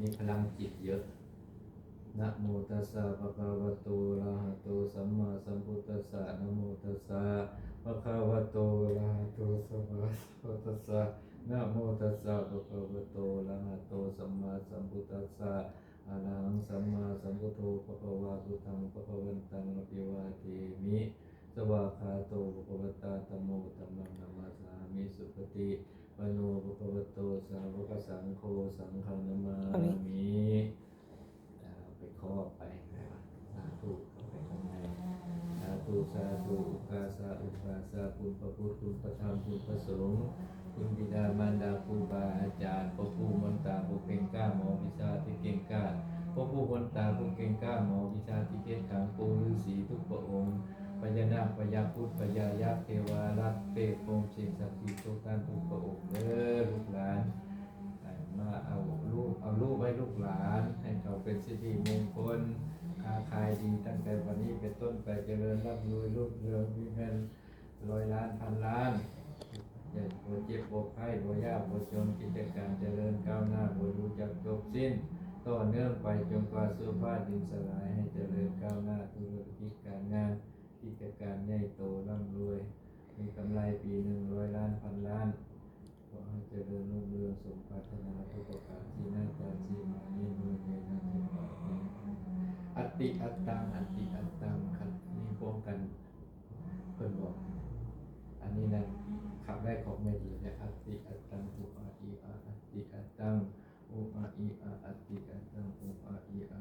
ມີພະລັງຈິດເຍອະ. ນະໂມຕັດສະ ພະຄະວະໂຕ ອະລະຫະໂຕ ສຳມາສຳພຸດທັດສະ ນະໂມຕັດສະ ພະຄະວະໂຕ ອະລະຫະໂຕ ສຳມາສຳພຸດທັດສະ ນະໂມຕັດສະ ພະຄະວະໂຕ ອະລະຫະໂຕ ສຳມາສຳພຸດທັດສະ ອະລະຫັງ ສຳມາສຳພຸດໂທ ພະຄະວາ ພຸດທັງ ພະຄະວັນຕັງ ອະພິວາເທມິ ສະວາຄາໂຕ ພະຄະວະຕາ ທຳໂມ ທຳມັງ ນະມັດສາມິ ສຸປະຕິປັນໂນ ພະຄະວະໂຕ ສາວະກະສັງໂຄ ສັງຄັງ ນະມາມິ ເອົາໄປຂໍໄປ ສາທຸ ເຂົ້າໄປຂ້າງໃນ ສາທຸ ສາທຸ ໂອກາສະ ໂອກາສະ ຄຸນພະພຸດ ຄຸນພະທຳ ຄຸນພະສົງ ຄຸນບິດາມານດາ ຄູບາອາຈານ ພະຜູ້ມົນຕາຜູ້ເກັ່ງກ້າ ໝໍວິຊາທີ່ເກັ່ງກ້າ ພະຜູ້ມົນຕາຜູ້ເກັ່ງກ້າ ໝໍວິຊາທີ່ເຂັ້ມຂັງ ປູ່ລືສີທຸກພະອົງ ພະຍານາກ ພະຍາຄຸດ ພະຍາຍັກ ເທວາລັກ ເທບພົມ ສິ່ງສັກສິດທຸກທ່ານທຸກພະອົງເດີ ລູກຫຼານ ໃຫ້ມາເອົາລູກ ເອົາລູກໃຫ້ລູກຫຼານ ໃຫ້ເຂົາເປັນສິລິມຸງຄົນ ຄ້າຂາຍດີ ຕັ້ງແຕ່ບັດນີ້ເປັນຕົ້ນໄປ ຈະເລີນຮ່ຳລວຍ ລຸ້ງເຮືອງ ມີເງິນຮ້ອຍລ້ານພັນລ້ານ ຢ່າ ບໍ່ເຈັບບໍ່ໄຂ້ ບໍ່ຍາກບໍ່ຈົນ ກິດຈະການຈະເລີນກ້າວໜ້າ ບໍ່ຮູ້ຈັກຈົບສິ້ນ ຕໍ່ເນື່ອງໄປຈົນກວ່າສຸພາດດິນສະຫຼາຍ ໃຫ້ຈະເລີນກ້າວໜ້າ ທຸລະກິດການງານ ກິດຈະການໃຫຍ່ໂຕ ຮ່ຳລວຍ ມີກຳໄລປີໜຶ່ງຮ້ອຍລ້ານພັນລ້ານ ຂໍໃຫ້ຈະເລີນຮຸ່ງເຮືອງສົມປາດຖະໜາທຸກປະການ ສີໜ້າຕາສີມາ ມີເງິນມີນາມ ອັດຕິອັດຕັງ ອັດຕິອັດ